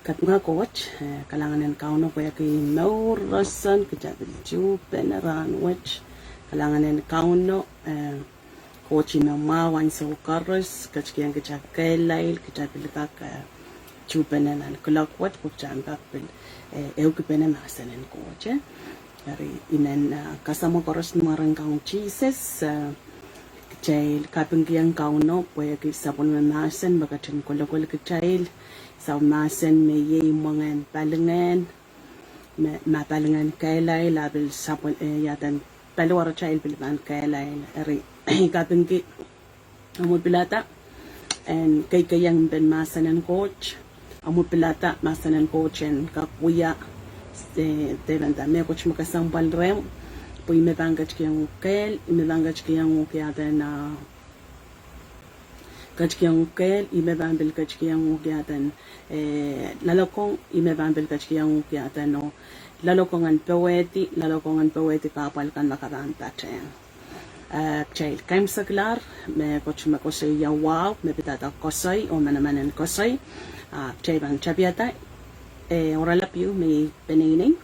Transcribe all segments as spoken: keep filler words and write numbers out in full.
Kapinga Koht, eh, kalahngan en Kauno pwehki mour roson, kita pil tuhpene rahn wet. Kalahngan en Kauno, eh, Koht ih me mwahu ansou koaros, ketikihong kita kehlail, kita pil kak, eh, tuhpene nan kuloak wet, pwe kita en kak pil, eh, ehukipene mahsen en Koht, eh. Eri I men, eh, kasamwo koaros ni mwaren Kaun Sises, eh, kitail kapingkihong Kauno pwehki sapwellime mahsen me ketin kolokol kitail, sapw mahsen me iei mwengehn palingehn, me, ma palingehn kehlail, a pil sapwel, eh, iaden paliwaratail pil pahn kehlail. Eri I kapingki, omw pilada en keikeiong mpen mahsen en Koht, omw pilada mahsen en Koht en kak wia, eh, dehnda mehkot me kesempwal rehmw, pwe I me pahn ketikihong uhk kehl, I me pahn ketikihong uhk iaden, ah, ketikihong uhk kehl, I me pahn pil ketikihong uhk iaden, eh, loalokong, I me pahn pil ketikihong uhk iaden, oh, loalokong en powehdi, loalokong en powehdi kahpwal kan me ke pahn patehng. Eh, kitail kaimwiseklahr mehkot me koasoia wahu, me pidada koasoi, oh manaman en koasoi. Ah, kitail pahn tapiada, eh, oaralap ieu me iei peneinei.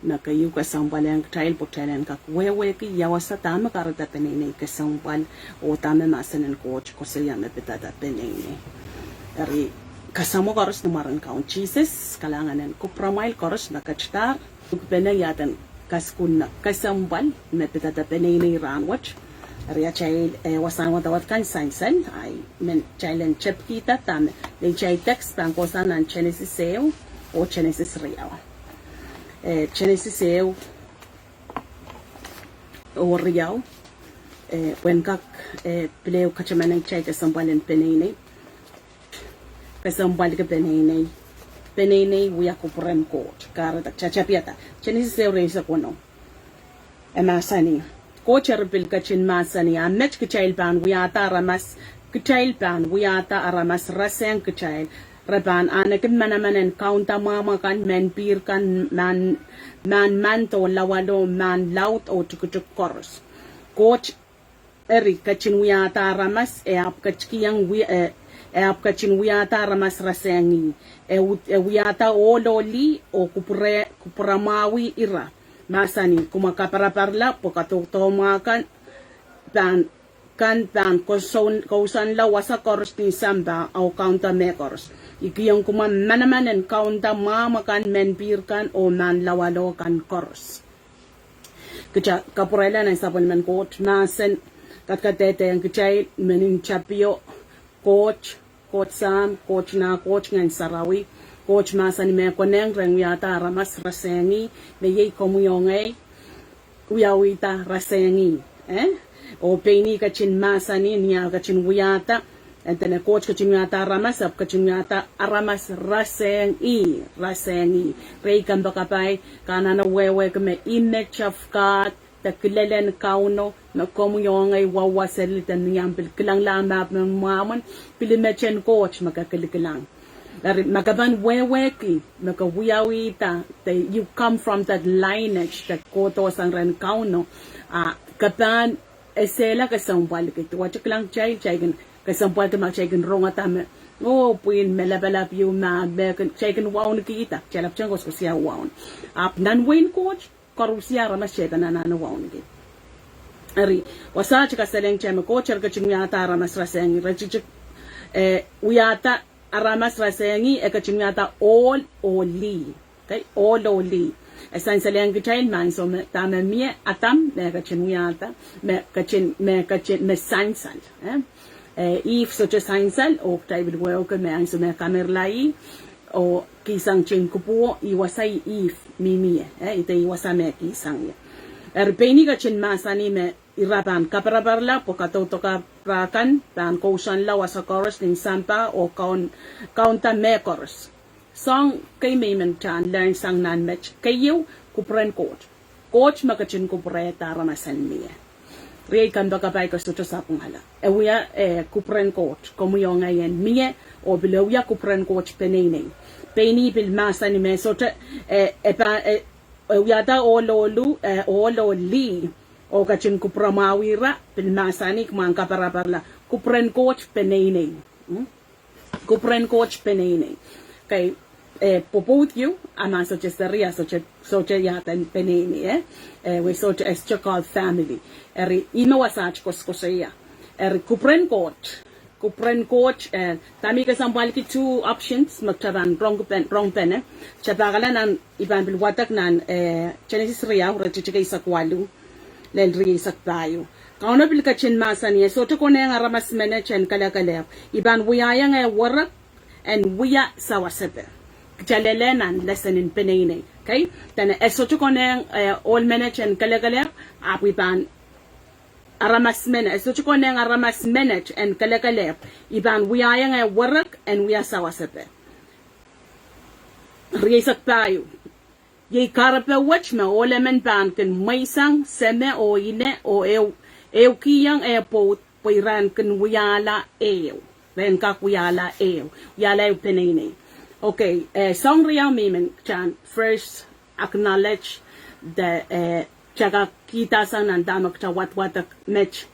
Me keieu kesempwalehng kitail pwe kitail en kak wehwehki ia wasa dahme kahrehda peneinei kesempwal, oh dahme mahsen en Koht koasoia me pidada peneinei. Eri kasamwo koaros ni mwaren Kaun Sises, kalahngan en kupwuramwail koaros me ketidahr, uhk pene iaden kasukuhl me kesempwal me pidada peneinei rahn wet. Eri atail, eh, wasahn wadawad kan sansal, I men kitail en tepkihda dahme, me atail text pahn kohsang nan Genesis ehu, oh Genesis riau. Eh, Genesis ehu, oh riau, eh, pwehn kak, eh, pil ehu katamanehng kitail kesempwal en peneinei. Kesempwalki peneinei. Peneinei wia kupwuren Koht. Kahrehda, ta, tapiada. Genesis ehu rieisek weneu. E mahsanih. Koht eri pil ketin mahsanih, a met kitail pahn wiahda aramas, kitail pahn wiahda aramas rasehng kitail. Re pahn ahneki manaman en kaunda mwahmw akan, menpihr kan, mahn, mahn mand oh lawalo, mahn laud oh tikitik koaros. Koht eri ketin wiahda aramas, e ahpw ketikihong wi-, eh, e ahpw ketin wiahda aramas rasehng ih. E u-, e wiahda ohl oh lih oh kupwure-, kupwuramwahwih ira. Mahsanih, kumwa kaparaparla pwe kadaudokamw kan pahn, kan pahn kousoan-, kousoanla wasa koaros nin sampah oh kaunda mehkoaros. I kihong kumwa manaman en kaunda mwahmw akan, menpihr kan oh mahn lawalo kan koaros. Kita kapwurehla nan sapwellimen Koht mahsen, kadkadehdehiong kitail me nin tapio, Koht, Koht Sahm, Koht Nah, Koht Ngehn Sarawi, Koht mahsanih me konehng rehn wiahda aramas rasehng ih, me iei komwi oh ngehi, wiawihda rasehng ih, eh? Oh pein ih ketin mahsanih, ni ah ketin wiahda, and then Koht ketin wiahda aramas, ahpw ketin wiahda aramas rasehng ih, rasehng ih. Riei kompoakepahi, ke anahne wehwehki me image of God, de kilelen Kauno, me komwi oh ngehi wauwaseli de ni ahmw pil kilangla mahpw en mwahmw en, pil image en Koht me ke kilikilang. Eri ma ke pahn wehwehki me ke wiawihda, de you come from that lineage, de kohdohsang rehn Kauno, a ke pahn esehla kesempwalki. Duwehte kilang kitail, kitail kin kesempwalki ma kitail kin rongada me, oh, pwihn me lapalap ieu ma, me kin, kitail kin wauneki ih, kitail ahpwtehn koasokoasoia waun. Ahpw nan wehin Koht, koarusie aramas kitail pahn anahne wauneki. Eri, wasaht kasalehng kitail me Koht eri ketin wiahda aramas rasehng ih, re tikitik, eh, wiahda aramas rasehng ih, e ketin wiahda ohl oh lih. Okay, ohl oh lih. E sansalehng kitail me ansou me, dahme mie Adam, me ketin wiahda, me ketin, me ketin, me sansal, eh? Eh, Ihp sohte sansal, oh kitail pil wehwehki me ansou me kameirla ih, oh kihsang tehnpwuo, ih wasa ih Ihp mihmi ie, eh, ih de ih wasa me kihsang ie. Eri pein ih ketin mahsanih me ira pahn kaparaparla pwe kadaudoka kan pahn kousoanla wasa koaros nin sampah oh kaun-, kaunda mehkoaros. Soahng kei me I men pahn learn sang nan met, keieu, kupwuren Koht. Koht me ketin kupwurehda aramas en mie. Riei kompoakepahi, ke sohte sapwungala. E wia, eh, kupwuren Koht, komwi oh ngehi en mie, oh pil e wia kupwuren Koht peneinei. Pein ih pil mahsanih me sohte, eh, e pahn, eh, e wiahda ohl oh lih, eh, ohl oh lih, oh ketin kupwuramwahwih ira, pil mahsanih, kumwa en kaparaparla, kupwuren Koht peneinei. Hmm? Kupwuren Koht peneinei. Okay. eh, pwopwoud ieu, a ma sohte seri, a sohte, sohte iaden peneinei, eh? Eh, wei sohte, eh, sohte called family. Eri, ih me wasaht koasoakoasoia. Eri, kupwuren Koht. Kupwuren Koht, eh, dahme I kesempwalki two options, me kitail pahn rong pen, rong pene. Tapakala nan, I pahn pil wadek nan, eh, Genesis riau, iretikitik rieisek waluh, lel rieisek pahieu. Kauno pil ketin mahsanih, e sohte konehng aramas menet en kelekelehpw. I pahn wiahiong eh werek, en wia sawasepe. Kitail lel nan lesen en peneinei. Okay? Dene e sohte konehng, eh, ohl menet en kelekelehpw, ahpw I pahn aramas menet, e sohte konehng aramas menet en kelekelehpw. I pahn wiahiong eh werek, en wia sawasepe. Rieisek pahieu. Iei kahrepe wet me ohl emen pahn kin mweisang, seme oh ine oh ehu, ehukihong eh pwoud, pwe ren kin wiahla ehu. Ren kak wiahla ehu. Wiahla ehu peneinei. Okay, eh, soahng riau me I men kitail en first acknowledge the, eh, kitail kak kihda sang nan dahme kitail wadwadek met,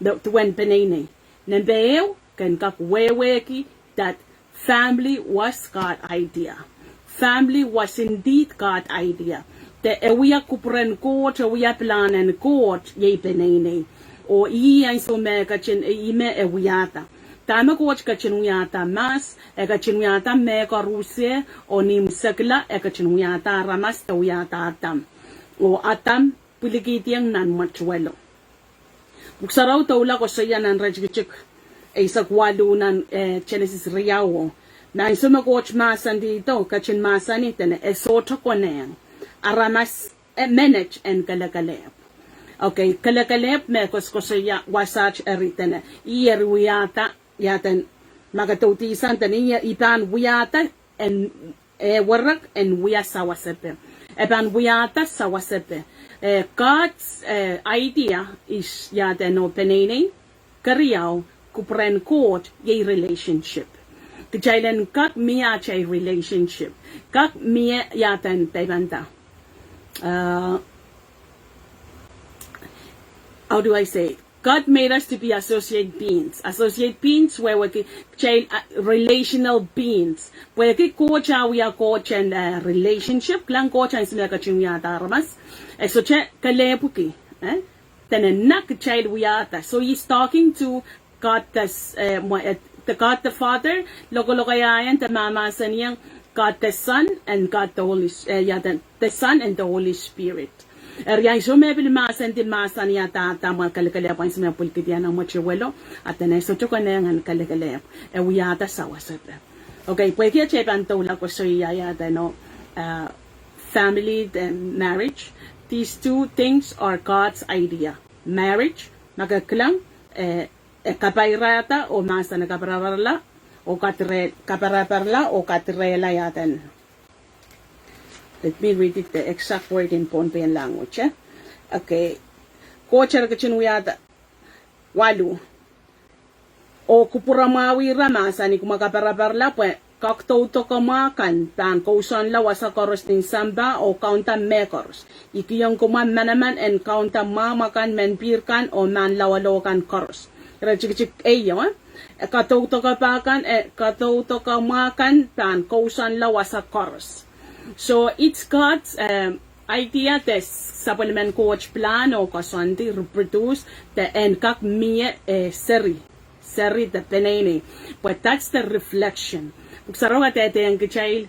the, duwen peneinei. Nempe ehu, ken kak wehwehki that family was God idea. Family was indeed God idea. De e wia kupwuren Koht, e wia pilahn en Koht, iei peneinei. Oh ih ansou me e ketin, ih me e wiahda. Dahme Koht ketin wiahda mahs, e ketin wiahda mehkoaros eh, oh ni imwisekla, e ketin wiahda aramas, de wiahda Adam. Oh Adam, pwilikihdiong nan mwetuwelo. Pwuhk Sarawi doula koasoia nan iretikitik eisek waluh nan, eh, Genesis riau. Ma ansou me Koht mahsanihdo, ketin mahsanih dene e sohte konehng aramas, eh, menet en kelekelehpw. Okay, kelekelehpw me koasokoasoia wasaht eri dene. Ih eri wiahda, iaden, ma ke doudisang dene, ih, I pahn wiahda en eh, werek en wia sawasepe. E pahn wiahda sawasepe. Eh, God's, eh, idea is iaden oh peneinei, keriau, kupwuren Koht, iei relationship. Kitail en kak mie atail relationship. Kak mie iaden dipenda. Uh, how do I say? God made us to be associate beings. Associate beings, wehwehki, kitail, uh, relational beings. Pwehki Koht a wia Koht en, uh, relationship, kilang Koht ansou me e ketin wiahda aramas. E sohte kelehpwki, eh? Dene kitail wiahda. So he's talking to God the S-, eh, mwa-, eh, the God the Father, lokolokaia en de mahmahsanihong God the Son and God the Holy S-, eh, iaden, the Son and the Holy Spirit. Eri ansou me pil mahsen di mahsanihada Adam, kelekelehpw ansou me pwilikihdi nan mwetuwelo, a dene e sohte konehng en kelekelehpw, e wiahda sawasepe. Okay, pwehki atail pahn doula koasoia iaden oh, uh, family and marriage, these two things are God's idea. Marriage, ma ke kilang, eh, e kapairada oh mahsen e kaparaparala, oh kadire-, kaparaparala oh kadirehla iaden. Let me read it the exact word in Pohnpeian language, eh? Okay. Koht eri ketin wiahda, waluh. Oh kupwuramwahwih ira mahsanih, kumwa kaparaparala pwe kak doudokamwa kan pahn kousoanla wasa koaros nin sampah oh kaunda mehkoaros. I kihong kumwa manaman en kaunda mwahmw akan, menpihr kan, oh mahn lawalo kan koaros. Iretikitik ehu, eh? E kadoudoka pahkan, eh, kadoudokamwa kan pahn kousoanla wasa koaros. So it's God's, um, idea, the sapwellimen Koht plan oh koasoandi, reproduce, de en kak mie, eh, seri, seri de peneinei. But that's the reflection. Pwuhk Sarawi kadehdehiong kitail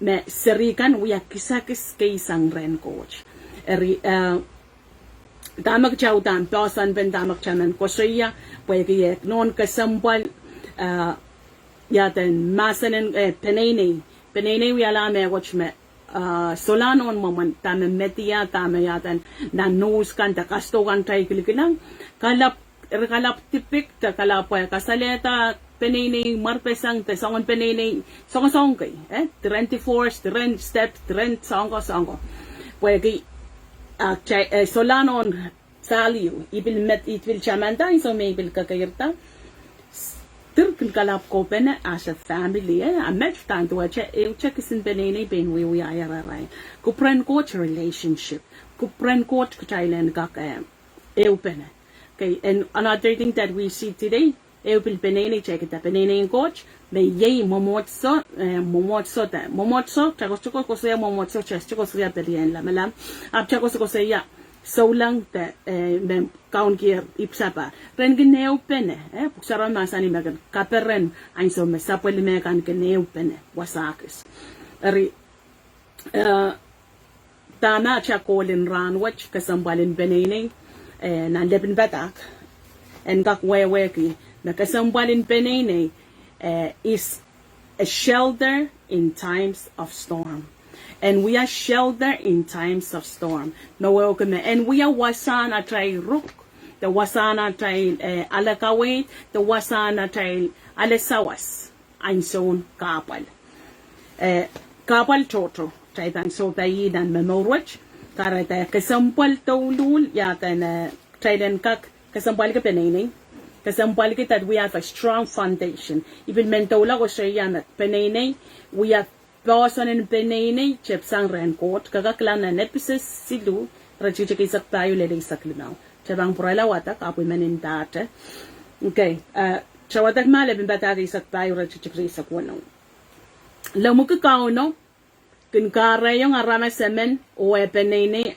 me seri kan wia kisakis kei sang rehn Koht. Eri, eh, dahme kitail uhdahn poahsoanpen dahme kitail men koasoia, pwehki e nohn kesempwal, eh, iaden mahsen en, eh, peneinei. Peneinei wialahr mehkot me, eh, solahr nohn mwomwen, dahme media, dahme iaden nan news kan de kasdo kan kitail kilikilang. Kalap, eri kalap dipik de kalap, eh, kasalehda peneinei mwarpeseng de soangen peneinei, soangsoang kei, eh, diren divorce, diren step, diren soangko, soangko. Pwehki, ah, kitail, eh, solahr nohn value, I pil met, I pil tamanda, ansou me I pil kekeirda. Dir kin kalap kohpene as a family, eh, a met uhdahn duwehte, eh, uhte kisin peneinei pein wiewia arail. Kupwuren Koht relationship. Kupwuren Koht kitail en kak, eh, ehupene. Okay, and another thing that we see today, ehu pil peneinei, check it out, peneinei en Koht, me iei mwomwohdiso, eh, mwomwohdiso de. Mwomwohdiso, kitail koasokoasoia mwomwohdiso, kitail koasokoasoia pelien lamalam. Ahpw kitail koasokoasoia souleng de, eh, me kaunkier ipwsapahl. Ren kin ehupene, eh, pwuhk sarawi mahsanih me kin kaperen ansou me sapwellime kan kin ehupene, wasa kis. Eri, eh, dahme atail goal en rahnwet, kesempwal en peneinei, eh, nan lepin padahk. En kak wehwehki me kesempwal en peneinei, eh, is a shelter in times of storm. En wia shelter in times of storm. Me wehwehki me, en wia wasahn atail ruk, de wasahn atail, eh, ale kaweid, de wasahn atail ale sawas. Ansoun kahpwal. Eh, kahpwal tohto, kitail pahn sohpai nan momour wet, kahrehda kesempwal douluhl, ia duwen, eh, kitail en kak kesempwalki peneinei. Kesempwalki that we have a strong foundation. I pil men doula koasoia me peneinei, wia poahsoan en peneinei, tepsang rehn Koht, ke kak kilang nan Episos siluh, iretikitik eisek pahieu lel eisek limau. Kitail pahn pwurala wadek, ahpw I men ndahte. Okay, eh, kitail wadek mah lepin padahk eisek pahieu iretikitik rieisek weneu. Lemmwiki Kauno kin kahrehiong aramas emen oh eh peneinei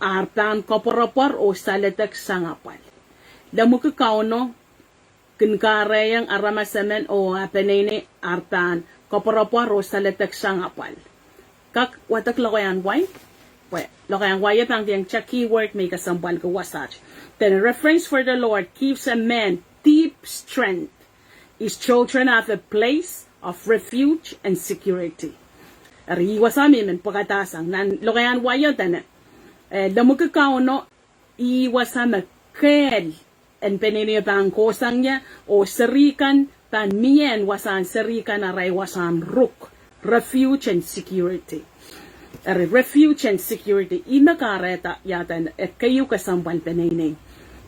ar pahn koapworopwor oh saledek sang apwal. Lemmwiki Kauno kin kahrehiong aramas emen oh eh peneinei ar pahn koapworopwor oh saledek sang apwal. Kak wadek lokaiahn wai? Pwe lokaiahn wai e pahn kihong kitail keyword me I kesempwalki wasaht. Then reference for the Lord gives a man deep strength. His children have a place of refuge and security. Eri ih wasa me I men pwekadahsang nan lokaiahn wai o dene, eh, lemmwiki Kauno, ih wasa me kehl en peneinei pahn kohsang ie, oh seri kan pahn mie en wasahn seri kan arail wasahn ruk, refuge and security. Eri refuge and security, ih me kahrehda ia duwen, eh, keieu kesempwal peneinei.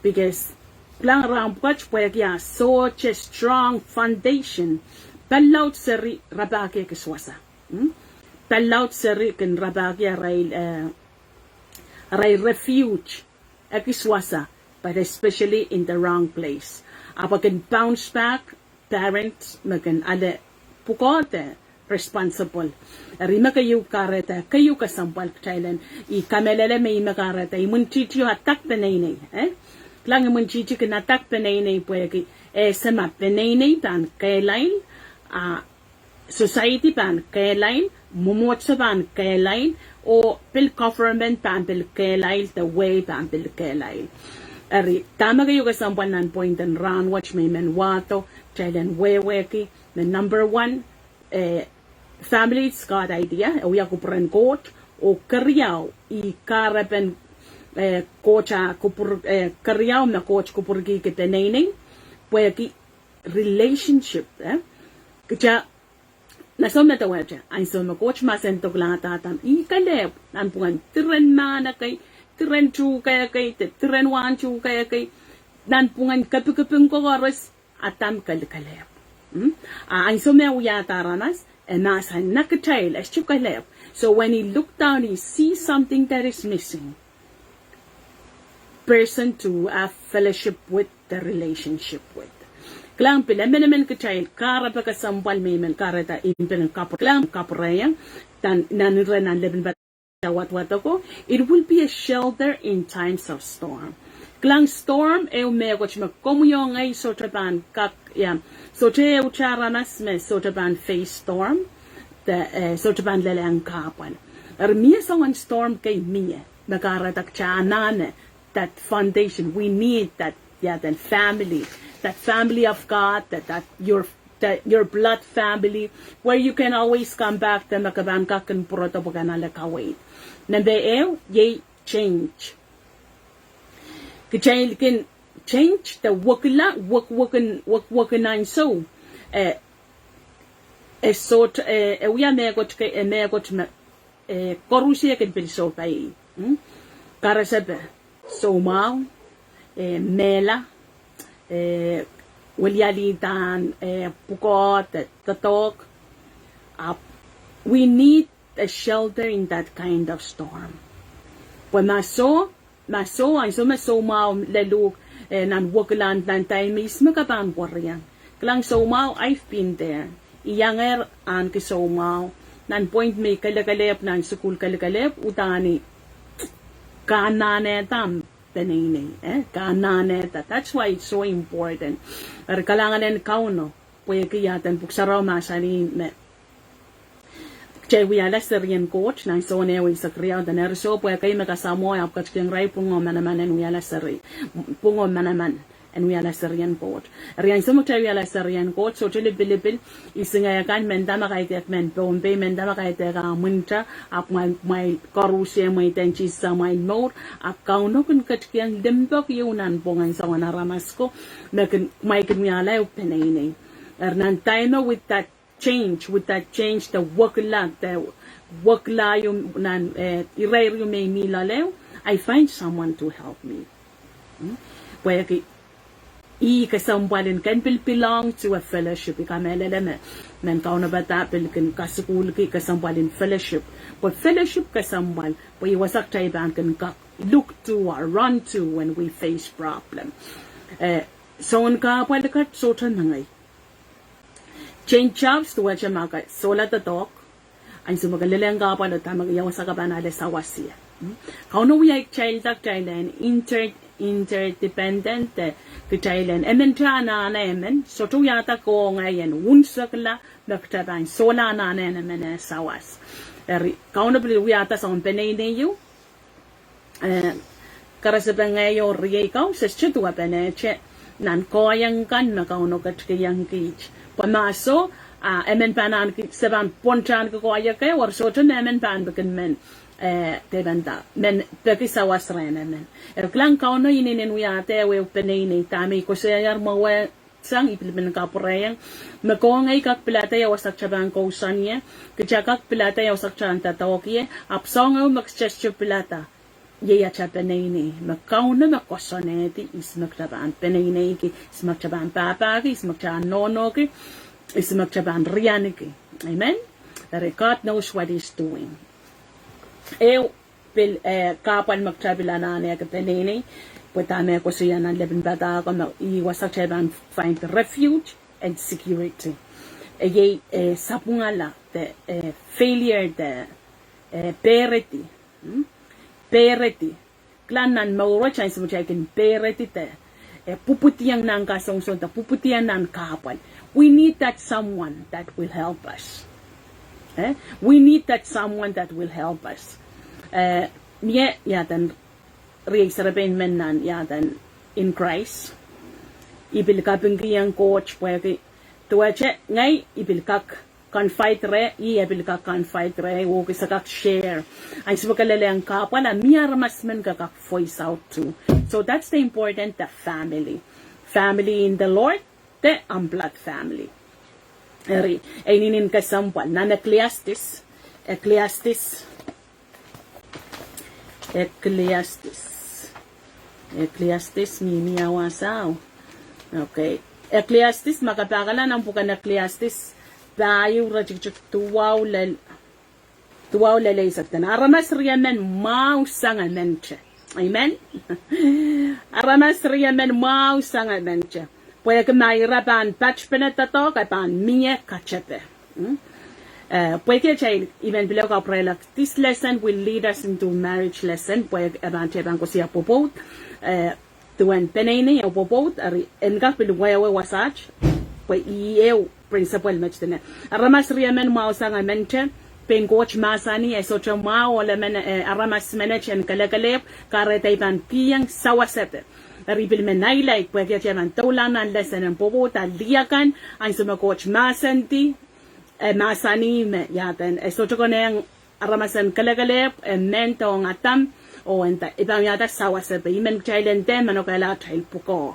Because kilang rahn pwukat pwehki a sohte strong foundation, pali laud seri rapahki ekis wasa. Hmm? Pali laud seri kin rapahki arail, eh, arail refuge ekis wasa, but especially in the wrong place. Ahpw e kin bounce back, parent me kin ale pwukoa de responsible. Eri me keieu kahrehda, keieu kesempwal kitail en, I kamehlele me ih me kahrehda, imwintihti o attack peneinei, eh? Kilang imwintihti kin attack peneinei pwehki, eh, ese ma peneinei pahn kehlail, a society pahn kehlail, mwomwohdiso pahn kehlail, oh pil government pahn pil kehlail, the way pahn pil kehlail. Eri, dahme keieu kesempwal nan point en rahnwet me I men wahdo, kitail en wehwehki, me number one, eh, family is God idea, e wia kupwuren Koht, oh keriau, ih kahrepen, eh, Koht a kupwur, eh, keriau me Koht kupwurkihki peneinei, pwehki relationship, eh? Kitail, na soh me dawehte, ansou me Koht mahsendo kilang Adam, ih kelehpw, nanpwungen diren mahn ekei, diren tuhke ekei, de diren wahn tuhke ekei, nanpwungen kepikipik koaros, Adam kelikelehpw. Hmm? A ansou me e wiahda aramas, e mahsanih kitail, e sohte kelehpw. So when he look down, he sees something that is missing. Person to have fellowship with, the relationship with. Kilang pil emenemen kitail kahrepe kesempwal me I men kahrehda I pil en kapw-, kilang kapwurehiong, nan, nan ire nan lepin padahk wadawad ako, it will be a shelter in times of storm. Kilang storm, ehu mehkot me komwi oh ngehi sohte pahn kak, ia, sohte ehute aramas me sohte pahn face storm, de, eh, sohte pahn lelehng kahpwal. Eri mie soangen storm kei mie, me kahrehda kitail anahne that foundation. We need that, yeah, that family, that family of God, that, that your, that your blood family, where you can always come back, de me ke pahn kak kin pwurodo pwe ke ale kaweid. Nempe ehu, iei change. Kitail kin change de wekila, wek, wek, wek, wek ansou. Eh, e sohte, eh, e wia mehkot ke, eh, mehkot me, eh, koaros e kin pil sohpai. Hmm? Karasepe, soumwahu, eh, mehla, eh, welialidahn, eh, pwukoa, doadoahk. Ah, we need a shelter in that kind of storm. Pwe ma soh, ma soh, ansou me soumwahu leluhk, eh, nan wekilahn, nan time is me ke pahn weriong. Kilang soumwahu, I've been there. I iangehr ahneki soumwahu. Nan point me I kelekelehpw, nan sukuhl kelekelehpw, udahn I kanahnehda peneinei, eh, kanahnehda. That's why it's so important. Eri kalahngan en Kauno, pwehki ia eden pwuhk sarawi mahsanih me kitail wiahla serien Koht, nan Sohn ehu eisek riau, dene eri soh, pwehki me kasamwo ahpw ketikihong irail pwung oh manaman en wiahla seri, pwung oh manaman en wiahla serien Koht. Eri ansou me kitail wiahla serien Koht, sohte lipilipil, isingek kan, mehnda ma kaidehk mehn Pohnpei, mehnda ma kaidehk ahmw winter, ahpw mwail, mwail koaruhsie mweidehng Sises amwail mour, ahpw Kauno kin ketikihong limpoak ieu nan pwungen soangen aramas ko, me kin, mwail kin wiahla ehu peneinei. Eri nan time with that change, with that change, the wekila, the wekila ieu nan, eh, irair ieu me I mih loale, I find someone to help me. Hmm? Pwehki I kesempwal en kin pil belong to a fellowship. I kamehlele me, mehn kaunopada pil kin kasukuhlki kesempwal en fellowship. Pwe fellowship kesempwal, pwe ih wasa kitail pahn kin kak look to or run to when we face problem. Eh, soangen kahpwal kat sohte mengei. Change jobs, duwehte ma ke sohla doadoahk. Ansou me ke lelehng kahpwal, oh dahme ia wasa ke pahn ale sawas ie. Hmm? Kauno wiahda kitail, kitail en inter-, interdependent, eh, kitail en emen te anahne emen, sohte wiahda ke oh ngehi en unsekla, me kitail pahn sohla anahne en emen eh sawas. Eri, Kauno pil wiahda soangen peneinei ieu, eh, karasepe ngehi oh riei, Kauno sehse duwepenehte nan koahiek kan me Kauno ketikihong kiht. Pwe ma soh, ah, emen pahn ahneki, se pahn pwonte ahneki koahiek eh, were sohte me emen pahn peki men, eh, dependa, men peki sawas rehn emen. Eri kilang Kauno inenen wiahda ehu peneinei, dahme I koasoiaier mwowe sang, I pil men kapwurehiong, me ke oh ngehi kak pilada ia wasa kitail pahn kousoan ie, kitail kak pilada ia wasa kitail pahn doadoahk ie, ahpw soahng ehu me kitail sohte pilada, iei atail peneinei, me Kauno me koasoanehdi ihs me kitail pahn peneineiki, ihs me kitail pahn pahpahki, ihs me kitail pahn nohnoki, ihs me kitail pahn rianiki. Amen? Eri God knows what he's doing. Ehu pil, eh, kahpwal me kitail pil anahneki peneinei, pwe dahme koasoia nan lepin padahk ko me ih wasa kitail pahn find refuge and security. Eh, iei, eh, sapwungala, de, eh, failure, de, eh, pehredi. Hmm? Pehredi. Kilang nan mour wet, ansou me kitail kin pehredi de, eh, pwupwidiong nan kasongosong de pwupwidiong nan kahpwal. We need that someone that will help us. Eh? We need that someone that will help us. Eh, mie ia eden riei serepein men nan ia eden in Christ. I pil kapingkihong Koht pwehki duwehte ngehi I pil kak confide reh, ih e pil kak confide reh, oh ke se kak share. Ansou me ke lelehng kahpwal, a mie aramas men ke kak voice out to. So that's the important, the family. Family in the Lord, de ahmw blood family. Eri, e inenen kesempwal, nan Ecclesiastes, Ecclesiastes, Ecclesiastes. Ecclesiastes, mie mie wasao. Okay. Ecclesiastes, ma ke pahkala nan pwuken Ecclesiastes, pahieu iretikitik duwau lel, duwau lel eisek, dene aramas riemen mwahu sang emente. Amen? Aramas riemen mwahu sang emente. Pwehki ma ira pahn patpene doadoahk, e pahn mie katepe. Hmm? Eh, pwehki atail, I men pil kapwurehla, this lesson will lead us into marriage lesson, pwehki e pahn, kitail pahn koasoia pwopwoud, eh, duwen peneinei oh pwopwoud, eri en kak pil wehwe wasaht, pwe ih ehu principle me kitail dene. Aramas riemen mwahu sang emente, pein Koht mahsanih, e sohte mwahu ohl emen, eh, aramas menet en kelekelehpw, kahrehda I pahn kihong sawasepe. Eri pil men highlight, pwehki atail pahn doula nan lesson en pwopwoud, a lih akan, ansou me Koht mahsanih, e mahsanih me, ia eden, e sohte konehng aramas en kelekelehpw, e men dohng Adam, oh e nda, I pahn wiahda sawasepe, I men kitail en dehr manokehla atail pwukoa.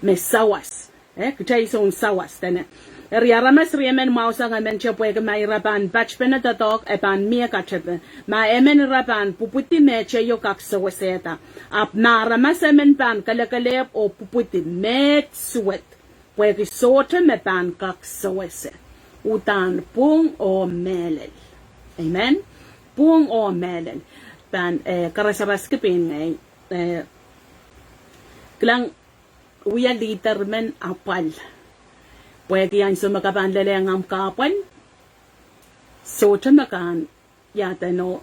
Me sawas. Eh, kitail soun sawas, dene. Eri aramas riemen mwahu sang emente pwehki ma ira pahn patpene doadoahk, e pahn mie katepe. Ma emen ira pahn pwupwidi, mehteio kak sewesehda. Ahpw ma aramas emen pahn kelekelehpw oh pwupwidi, meid suwed. Pwehki sohte me pahn kak sewese. Uhdahn pwung oh mehlel. Amen? Pwung oh mehlel. Pahn, eh, karasaraski pein ngehi, eh, kilang wia leader men apwal. Pwehki ansou me ke pahn lelehng ahmw kahpwal, sohte me ke en iaduwen,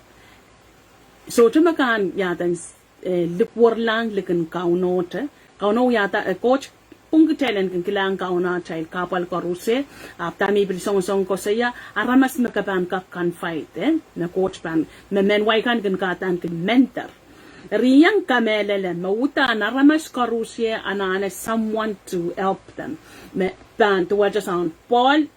sohte me ke en iaduwen, eh, likwerlahng likin Kauno te. Kauno wiahda, eh, Koht pwungkitail en kin kilang Kauno atail kahpwal koaros, eh, ahpw dahme I pil songosong koasoia, aramas me ke pahn kak confide, eh, me Koht pahn, me mehn wai kan kin kahdaneki mentor. Riei, kamehlele me uhdahn aramas koaros anahne someone to help them. Me pahn duwehte soang Pohl,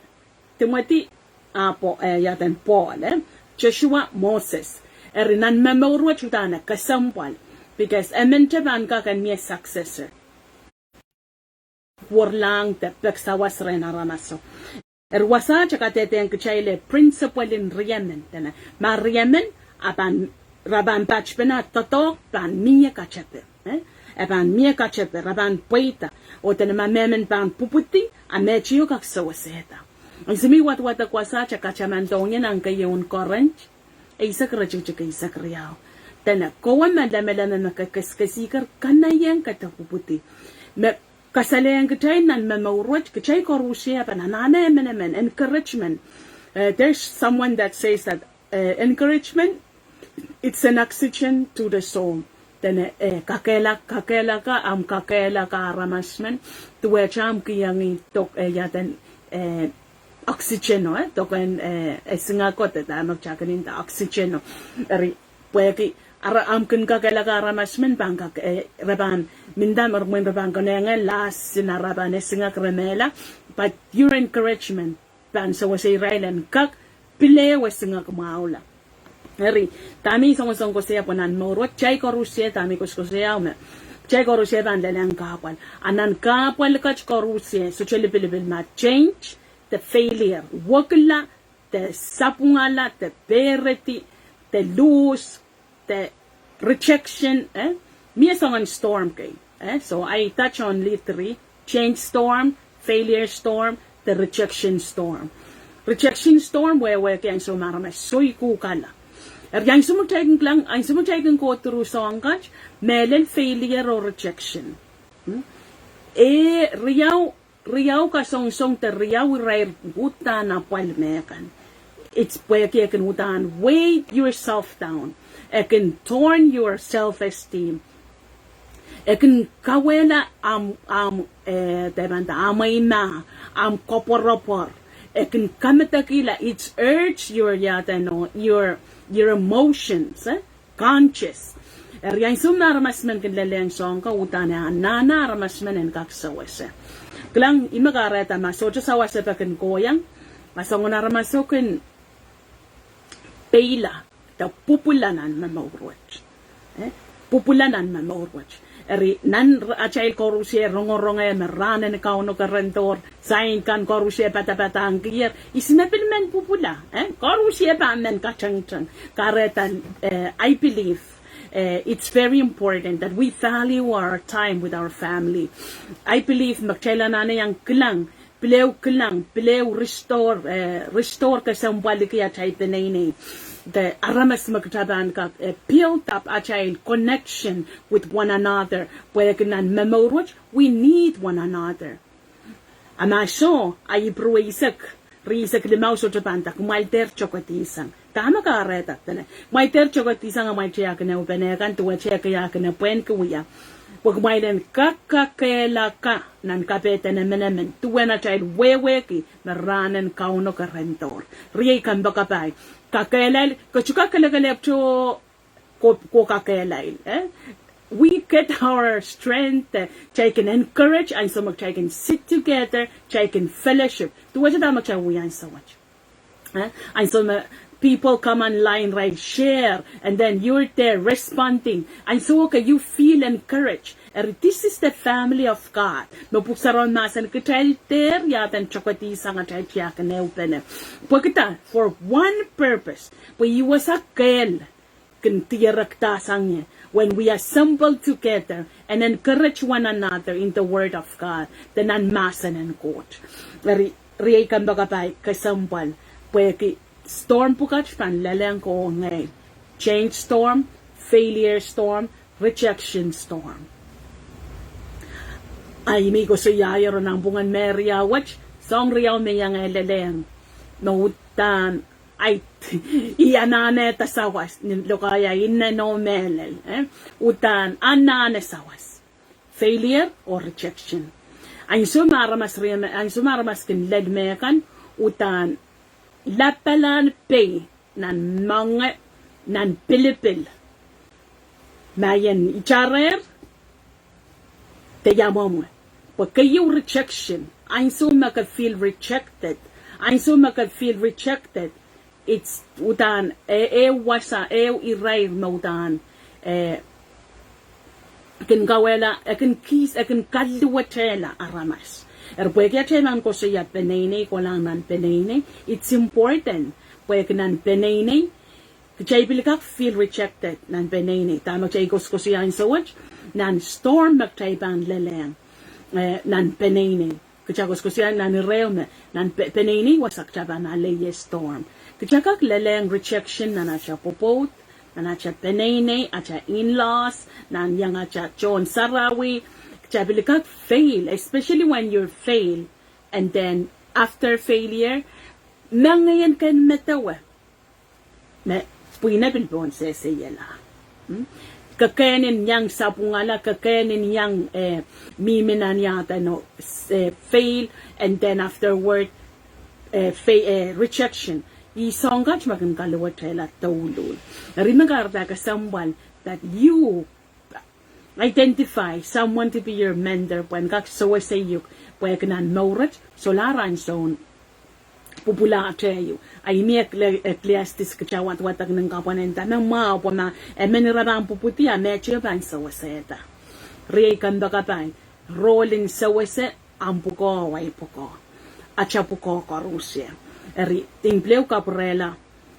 Timothy, ahpw, eh, iaduwen Pohl, eh, Joshua, Moses. Eri nan mour wet uhdahn kesempwal. Because emen te pahn kak en mie successor. Likwerlahng de pek sawas rehn aramaso. Eri wasaht e kadehdehng kitail principle en riemen, dene ma riemen, a pahn, re pahn patpene, doadoahk pahn mie katepe. Eh? E pahn mie katepe, re pahn pweida. Oh dene ma mehmen pahn pwupwudi, a met ieu kak sewesehda. Ansou me I wadwadek wasaht e katamandohng ie nan keieun Korint eisek, iretikitik eisek riau. Dene kowe me lemeleme me ke kesikesiker, kanaiehng ke de pwupwudi. Me kasalehng kitail nan mour wet, kitail koaros e pahn anahne emenemen, encouragement. Eh, there's someone that says that, eh, encouragement, it's an oxygen to the soul. Dene, eh, kakehlaka, kakehlaka, ahmw kakehlaka aramas men, duwehte ahmw kihong ie dok, eh, iaduwen, eh, oxygen o, eh, doken, eh, esingek o de dahme kitail kin nda oxygen o. Eri, pwehki, ara, ahmw kin kakehlaka aramas men pahn kak, eh, re pahn, minda me re mwein re pahn konehng lahs, sina re pahn esingek re mehla, but your encouragement pahn sewese irail en kak pil ehu esingek mwahula. Eri, dahme I songosong koasoia pwe nan mour wet, kitail koaros e, dahme I koasokoasoia me, kitail koaros e pahn lelehng kahpwal. A nan kahpwal kat koaros e, sohte lipilipil ma change, de failure, wekila, de sapwungala, de peredi, de lose, de rejection, eh? Mie soangen storm kei, eh? So I touch only three, change storm, failure storm, de rejection storm. Rejection storm wehwehki ansou me aramas soikuhkala. Eri ansou me kitail kin kilang, ansou me kitail kin go through soahng kat, mehlel failure oh rejection. Hmm? E riau riau kasongosong de riau irair uhdahn apwal me kan. It's pwehki e kin uhdahn weigh yourself down. E kin torn your self-esteem. E kin kauwehla ahmw, ahmw, eh, depanda, ahmw eimah, ahmw koapworopwor. E kin kamedekihla, it's hurt your, iaduwen o, your, your emotions, eh? Conscious. Eri ansou me aramas men kin lelehng soahng ka, uhdahn e anahne aramas men en kak sewese. Kilang, ih me kahrehda ma sohte sawas e pahn kin kohieng, a soangen aramaso kin peila, de pwupwula nan momour wet. Eh? Pwupwula nan momour wet. Eri nan r-, atail koaros e rongorong e me rahnen Kauno kerendohr, sain kan koaros e padapadahngkier, ihs me pil men pwupwula, eh? Koaros e pahn men katengteng. Kahrehda, eh, I believe, eh, it's very important that we value our time with our family. I believe me kitail anahne iang kilang, pil ehu kilang, pil ehu restore, eh, restore kesempwaliki atail peneinei. De aramas me kitail pahn kak, eh, build up atail connection with one another. Pwehki nan momour wet, we need one another. A ma soh, a Ipru eisek, rieisek limau sohte pahn nda kumwail dehr tokedihsang. Dahme kahrehda dene? Kumwail dehr tokedihsang amwail tiahk en ehupene kan, duwehte ekei ahkine pwehn kin wia. Pwe kumwail en kak kakehlaka nan kapehden emenemen, duwen atail wehwehki me rahnen Kauno kerendohr. Riei kompoakepahi. Kakehlail, ke sohte kak kelekelehpw to ko, ko kakehlail, eh? We get our strength, eh, kitail kin encourage, ansou me kitail kin sit together, kitail kin fellowship. Duwehte dahme kitail wia ansou wet. Eh? Ansou me people come online, right, share, and then you're there responding. Ansou ke you feel encouraged. Eri, this is the family of God. Me Pwuhk Sarawi mahsen kitail dehr iaduwen tokedihsang atail tiahk en ehupene. Pwehki dah, for one purpose. Pwe ih wasa kehl kin dierek dah sang ie, when we assemble together and encourage one another in the word of God, de nan mahsen en Koht. Eri, riei kompoakepahi, kesempwal, pwehki storm pwukat pahn lelehng kowe ngehi. Change storm, failure storm, rejection storm. A I men koasoiaier nanpwungen me riau wet, soahng riau me iang lelehng, me uhdahn, ai, I anahnehda sawas, ni lokaia inenen mehlel, eh? Uhdahn anahne sawas. Failure or rejection. Ansou me aramas rieme, ansou me aramas kin lel mehkan, uhdahn lapalahn pei nan moange, nan pilipil. Ma ien itarer, de ia mwomwe. Pwe keieu rejection, ansou me ke feel rejected, ansou me ke feel rejected, it's uhdahn, eh, eh, wasa, eh, irair me uhdahn, eh, kin kawehla, e kin kis, e kin kaluwetehla aramas. Eri pwehki atail pahn koasoia peneinei, kolahng nan peneinei, it's important. Pwehki nan peneinei, kitail pil kak feel rejected nan peneinei. Dahme kitail koasokoasoia ansou wet, nan storm me kitail pahn lelehng, eh, nan peneinei. Kitail koasokoasoia nan ireo me, nan pe-, peneinei wasa kitail pahn aleie storm. Kitail kak lelehng rejection nan atail pwopwoud, nan atail peneinei, atail in-laws, nan iang atail tohn sarawi. Kitail pil kak fail, especially when you fail, and then after failure, mengei en kin medewe me pwihn e pil pohn sehseiala. Hmm? Kekehn en iang sapwungala, kekehn en iang, eh, mihmi nan iadeno, eh, fail, and then afterward, eh, fa-, eh, rejection. Ih soahng kat me kin kaluwetehla douluhl. Eri me kahrehda kesempwal that you identify someone to be your mentor, pwehn kak sewesei uhk, pwehki nan mouret, solahr ansoun pwupwulahte ieu. A ih me Ekle-, Ecclesiastes kitail wadwadek nin kapwanahnda me mwahu, pwe ma emen ira pahn pwupwudi, a meteio pahn sewesehda. Riei kompoakepahi, rohl en sewese, ahmw pwukoa, ahi pwukoa. Atail pwukoa koaruhsie. Eri, I pil kapwurehla,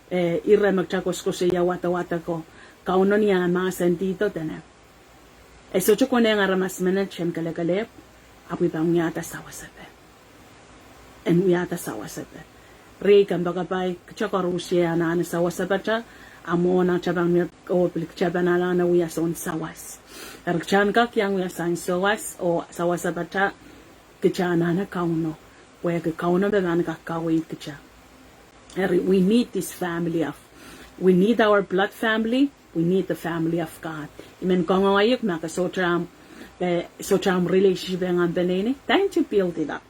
eh, ire me kitail koasokoasoia wadwadek ko, Kauno ni ah mahsendihdo dene, e sohte konehng aramas menet en kelekelehpw, ahpw I pahn wiahda sawasepe. En wiahda sawasepe. Riei kompoakepahi, kitail koaruhsie anahne sawasepatail, a mwohn atail pahn wia, oh pil kitail pahn anahne wia soun sawas. Eri kitail kak iang wia soun sawas, oh sawasepatail, kitail anahne Kauno. Pwehki Kauno me pahn kak kaweid kitail. Eri, we need this family of, we need our blood family, we need the family of God. I men kangoange uhk ma ke sohte ahmw, eh, sohte ahmw relationship ong ahmw peneinei, time to build it up.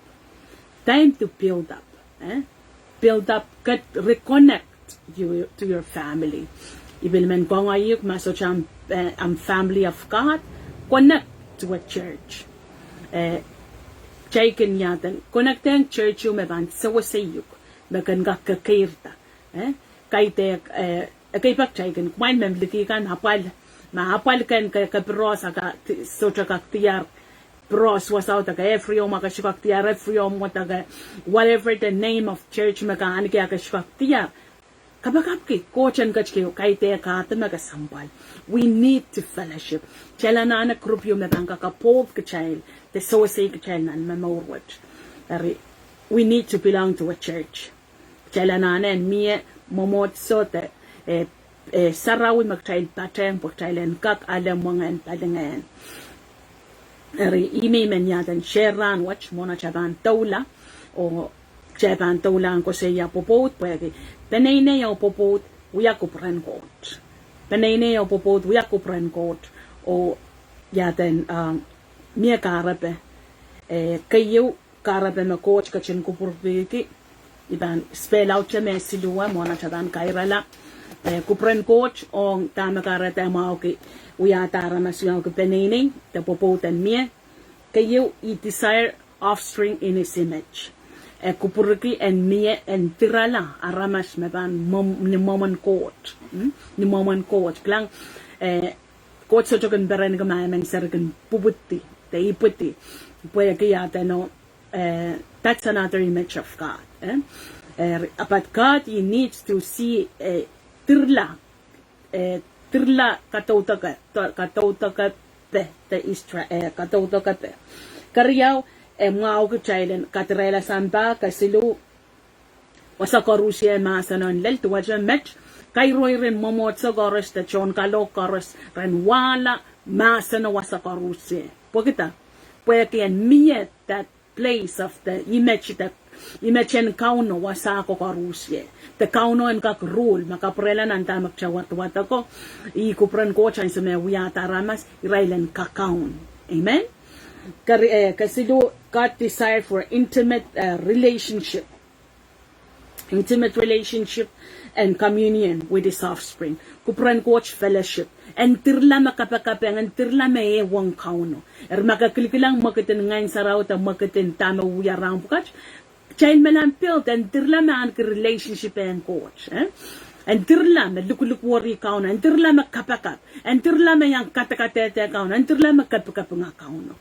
Time to build up, eh? Build up, get, reconnect you to your family. I pil men kangoange uhk ma sohte ahmw, eh, ahmw family of God, connect to a church. Eh, kitail kin iang connectehng church ieu me pahn sewesei uhk, me kin kak kekeirda. Eh, kaidehk, eh, ekei pak kitail kin, kumwail me likih kan apwal, ma apwal ken ke, ke bros a ke, ti-, sohte kak diar bros wasaht, a ke every home a ke sohte kak diar, every home wasaht a ke, whatever the name of church me ke ahneki a ke sohte kak diar. Kapakapki, Koht en ketikihong kaidehk ahdi me kesempwal. We need to fellowship. Kitail anahne group ieu me pahn kak uphold kitail, de sewesei kitail nan mour wet. Eri, we need to belong to a church. Kitail anahne en mie mwomwohdiso de, eh, eh, sarawi me kitail patehng pwe kitail en kak ale mwengehn palingehn. Eri, ih me I men iang share rahnwet, mwohn atail pahn doula, oh kitail pahn doula en koasoia pwopwoud, pwehki peneinei oh pwopwoud wia kupwuren Koht. Peneinei oh pwopwoud wia kupwuren Koht, oh ia duwen, ah, mie kahrepe, eh, keieu kahrepe me Koht ketin kupwurki, I pahn spell out me siluh mwohn atail pahn kairala, eh, kupwuren Koht ong dahme kahrehda mwahuki, wiahda aramas wiahuki peneinei, de pwopwoud en mie. Keieu, He desire offspring in His image. E kupwurki en mie en dirala aramas me pahn mwom-, ni mwomwen Koht. Hmm? Ni mwomwen Koht. Kilang, eh, Koht sohte kin perenki ma emen seri kin pwupwudi, de ipwidi. Pwehki ia duwen, eh, that's another image of God, eh? Eh, but God, He needs to see, eh, dirla, eh, dirla kadaudoke, do-, kadaudokepe de Isra-, eh, kadaudokepe. Keriau, e mwahuki kitail en kadirehla sampah, kesiluh, wasa koaruhsie mahseno en lel, duwehte met, kairoiren mwomwohdiso koaros de tohn kalohk koaros, ren wahla mahseno wasa koaruhsie. Pwekida, pwehki en mie that place of the image, the, Ih me chen Kauno wasa koaros ie. De Kauno en kak rule, ma kapwurehla nan dahme kitail wadawad ko. Ih kupwuren Koht ansou me wiahda aramas, irail en kakaun. Amen. Keri, eh, kesiluh, God desire for intimate, eh, relationship. Intimate relationship and communion with his offspring. Kupwuren Koht fellowship. En dirala me kapakap, en dirala me ehuong Kauno. Eri ma ke kilikilang mwekid en Ngehn Sarawi de mwekid en dahme wia rahn pwukat, kitail me lampiot, en dirala me ahneki relationship ong Koht, eh? En dirala me lukuluk weri Kauno, en dirala me kapakap, en dirala me iang kadkadehde Kauno, en dirala me kapikapinga Kauno.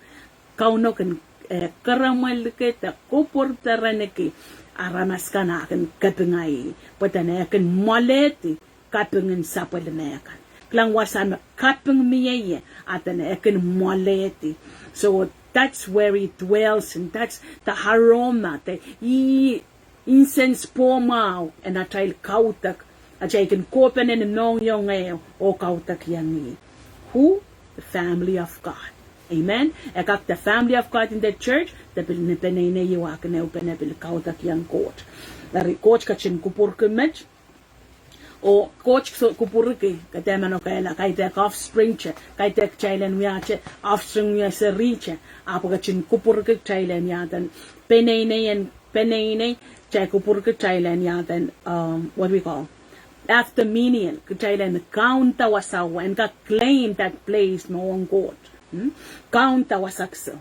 Kauno kin, eh, keremwelki de kupwurperenki aramas kan akan kapinga ih, pwe dene e kin mwoalehdi kapingen sapwellime kan. Kilang wasa me kaping mie ie, a dene e kin mwoalehdi. So that's where he dwells, and that's the aroma, the, ih incense pwohmwahu en atail kaudok, atail kin kohpene ni mohngiong ehu oh kaudok iang ih. Who? The family of God. Amen. E kak the family of God in the church, de pil ni peneinei ieu a kin ehupene pil kaudok iang Koht. Eri Koht ketin kupwurki met, oh Koht soh kupwurki, ke dehr manokehla, kaidehk offspring te, kaidehk kitail en wiahte offspring wia serihte, ahpw ketin kupwurki kitail en wiahda peneinei en peneinei, kitail kupwurki kitail en wiahda, um, what we call, after menial, kitail en kaunda wasa wet, en kak claim that place me ong Koht. Hmm? Kaunda wasa kiset.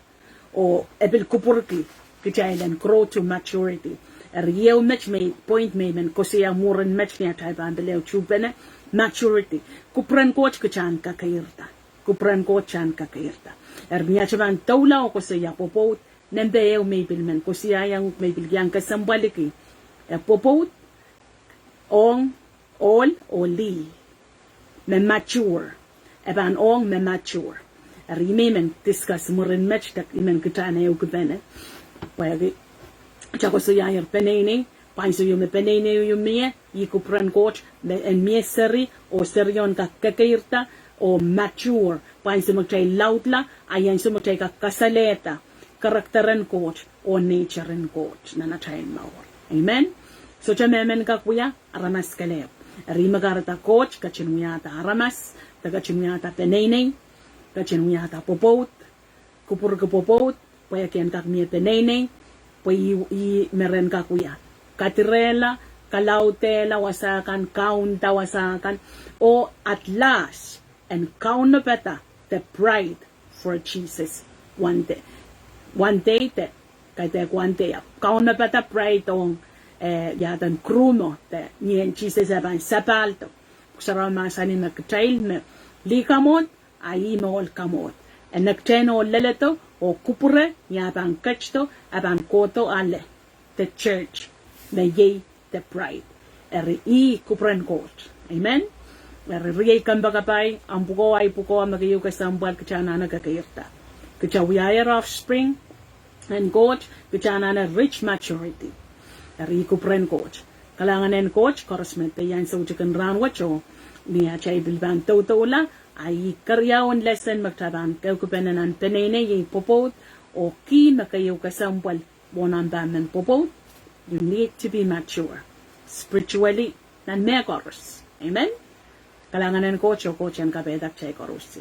Oh e pil kupwurki kitail en grow to maturity. Eri ehu met me, point me I men koasoia mwurin met ni atail pahn pil ehu tuhpene, maturity. Kupwuren Koht kitail en kekeirda. Kupwuren Koht kitail en kekeirda. Eri ni atail pahn doula oh koasoia pwopwoud, nempe ehu me I pil men koasoia iang, me I pil iang kesempwaliki, e pwopwoud, ong, ohl oh lih. Me mature. E pahn ong me mature. Eri I men discuss mwurin met de I men kitail en ehukipene. Pwehki kitail koasoiaier peneinei, pwe ansou ieu me peneinei ieu mie, ih kupwuren Koht, me en mie seri, oh seri en kak kekeirda, oh mature, pwe ansou me kitail laudla, a ih ansou me kitail kak kasalehda character en Koht oh nature en Koht nan atail mour. Amen. Sohte mehmen kak wia, aramas kelehpw. Eri me kahrehda Koht ketin wiahda aramas, de ketin wiahda peneinei, ketin wiahda pwopwoud, kupwurki pwopwoud, pwehki en kak mie peneinei, pwe ih, ih me ren kak wia. Kadirehla, kalaudehla wasa kan, kaunda wasa kan, oh at last, en kaunopada the bride for Jesus. One day. One day de, kaidehk one day, kaunopada bride ong, eh, iaden groom o de, ni en Sises e pahn sapahldo. Pwuhk Sarawi mahsanih me kitail me lih kamwohd, a ih me ohl kamwohd. E nekten ohl leledo, oh kupwure, ni e pahn ketido, e pahn kohdo ale the church, me iei the bride. Eri ih kupwuren Koht. Amen. Eri riei kompoakepahi, ahmw pwukoa, ahi pwukoa, me keieu kesempwal kitail anahne kekeirda. Kitail wiahier offspring en Koht, kitail anahne reach maturity. Eri ih kupwuren Koht. Kalahngan en Koht, koaros me peian soutik en rahn wet oh, ni atail pil pahn doudoula, a ih keriaun lesson me kitail pahn kehkehpene nan peneinei iei pwopwoud, oh kih me keieu kesempwal, mwohn omw pahn men pwopwoud, you need to be mature spiritually, nan mehkoaros. Amen. Kalahngan en Koht, oh Koht en kapaiada kitail koaros.